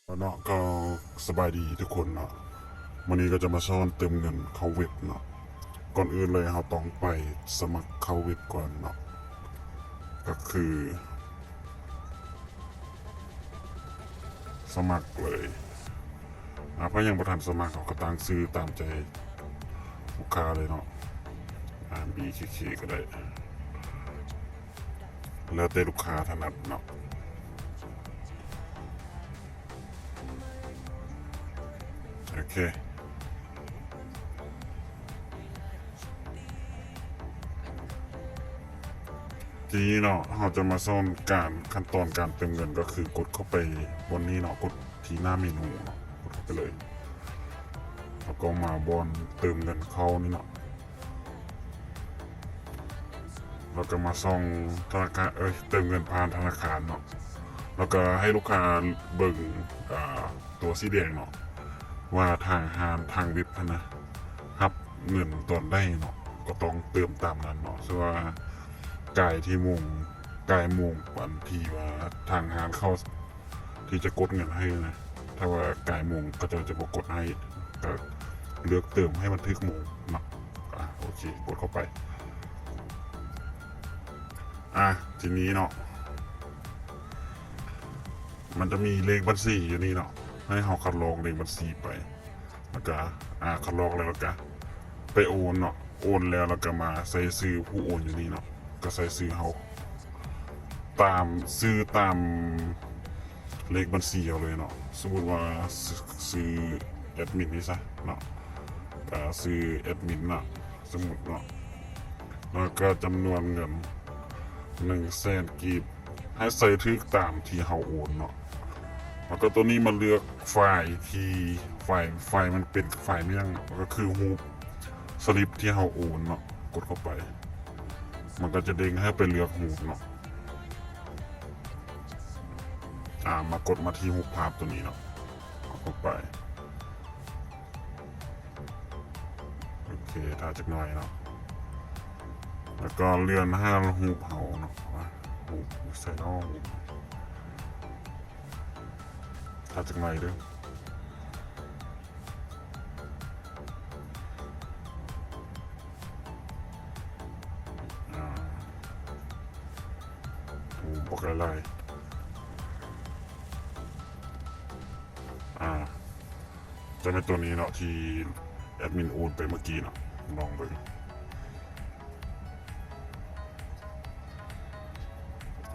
ເນາະ ກໍສະບາຍດີທຸກຄົນເນາະ. ມື້ນີ້ກໍຈະມາສອນເຕີມເງິນເຂົ້າເວັບເນາະ. ກ່ອນອື່ນເລີຍເຮົາຕ້ອງໄປສະໝັກເຂົ້າເວັບກ່ອນເນາະ, ກໍຄືສະໝັກເລີຍ. ອາ ໃຜຍັງບໍ່ທັນສະໝັກ ເຮົາກໍຕັ້ງຊື່ຕາມໃຈລູກຄ້າເລີຍເນາະ, ອາ ບີ ເຄ ເຄ ກໍໄດ້. ແລ້ວແຕ່ລູກຄ້າຖະໜັດເນາະ. ໂອເຄ ທີນີ້ເນາະ ເຮົາຈະມາສອນການ ຂັ້ນຕອນການເຕີມເງິນ ກໍຄືກົດເຂົ້າໄປບ່ອນນີ້ເນາະ, ກົດທີ່ໜ້າເມນູເນາະ, ກົດເຂົ້າໄປເລີຍ ແລ້ວກໍມາບ່ອນເຕີມເງິນເຂົ້ານີ້ເນາະ. ແລ້ວກໍມາຊ່ອງທະນາຄານ ເອີຍ ເຕີມເງິນຜ່ານທະນາຄານເນາະ, ແລ້ວກໍໃຫ້ລູກຄ້າເບິ່ງ ອ່າ ຕົວສີແດງເນາະ ວ່າທາງຮ້ານ ທາງເວັບຫັ້ນນະ ຮັບເງິນຕອນໃດເນາະ, ກໍຕ້ອງເຕີມຕາມນັ້ນເນາະ. ສະວ່າກາຍທີ່ໂມງ ກາຍໂມງອັນທີ່ວ່າທາງຮ້ານເຂົາ ທີ່ຈະກົດເງິນໃຫ້ນະ, ຖ້າວ່າກາຍໂມງເຂົາເຈົ້າຈະບໍ່ກົດໃຫ້, ກໍເລືອກເຕີມໃຫ້ມັນຖືກໂມງເນາະ. ອາ ໂອເຄ ກົດເຂົ້າໄປ. ອາ ທີນີ້ເນາະ ມັນຈະມີເລກບັນຊີຢູ່ນີ້ເນາະ, ໃຫ້ເຮົາຄັດລອກເລກບັນຊີໄປ. ແລ້ວກະ ອາ ຄັດລອກແລ້ວ ແລ້ວກະໄປໂອນເນາະ, ໂອນແລ້ວ ແລ້ວກະມາໃສ່ຊື່ຜູ້ໂອນຢູ່ນີ້ເນາະ, ກະໃສ່ຊື່ເຮົາຕາມ ຊື່ຕາມເລກບັນຊີເຮົາເລີຍເນາະ. ສົມມຸດວ່າ ຊື່ ຊື່ແອດມິນນີ້ຊະເນາະ, ກະຊື່ແອດມິນເນາະ ສົມມຸດເນາະ, ແລ້ວກະຈຳນວນເງິນໜຶ່ງແສນກີບ ໃຫ້ໃສ່ຖືກຕາມທີ່ເຮົາໂອນເນາະ. ແລ້ວກໍຕົວນີ້ມາເລືອກໄຟລ໌ທີ່ ໄຟລ໌ ໄຟລ໌ມັນເປັນໄຟລ໌ຫຍັງ ກໍຄືຮູບສະລິບທີ່ເຮົາໂອນເນາະ, ກົດເຂົ້າໄປ ມັນກໍຈະເດ້ງໃຫ້ໄປເລືອກຮູບເນາະ. ອາ ມາກົດມາທີ່ຮູບພາບຕົວນີ້ເນາະ, ກົດເຂົ້າໄປ. ໂອເຄ ຖ້າຈັກໜ້ອຍເນາະ, ແລ້ວກໍເລື່ອນຫາຮູບເຮົາເນາະ, ວ່າຮູບຢູ່ໃສເນາະ, ຖ້າຈັກໜ້ອຍເດີ້. ອາ ໂອ້ ບັກຫຼາຍໆ. ອາ ຈະແມ່ນຕົວນີ້ເນາະ ທີ່ແອດມິນໂອນໄປເມື່ອກີ້ເນາະ, ລອງເບິ່ງ.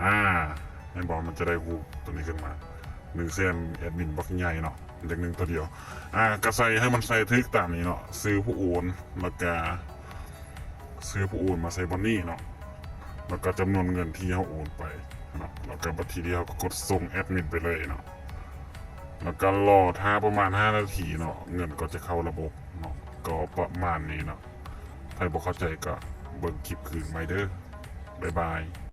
ອາ ເຫັນບໍ່ ມັນຈະໄດ້ຮູບຕົວນີ້ຂຶ້ນມາ ໜຶ່ງແສນ ແອດມິນບັກໃຫຍ່ເນາະ, ເລກໜຶ່ງຕົວດຽວ. ອາ ກະໃສ່ ໃຫ້ມັນໃສ່ຖືກຕາມນີ້ເນາະ, ຊື່ຜູ້ໂອນ ແລ້ວກະ ຊື່ຜູ້ໂອນມາໃສ່ບ່ອນນີ້ເນາະ, ແລ້ວກໍຈຳນວນເງິນທີ່ເຮົາໂອນໄປເນາະ, ແລ້ວກໍບັດທີນີ້ເຮົາກໍກົດສົ່ງແອດມິນໄປເລີຍເນາະ, ແລ້ວກໍລໍຖ້າປະມານຫ້ານາທີເນາະ, ເງິນກໍຈະເຂົ້າລະບົບເນາະ. ກໍປະມານນີ້ເນາະ, ໃຜບໍ່ເຂົ້າໃຈກໍເບິ່ງຄລິບຄືນໃໝ່ເດີ້. ບາຍບາຍ.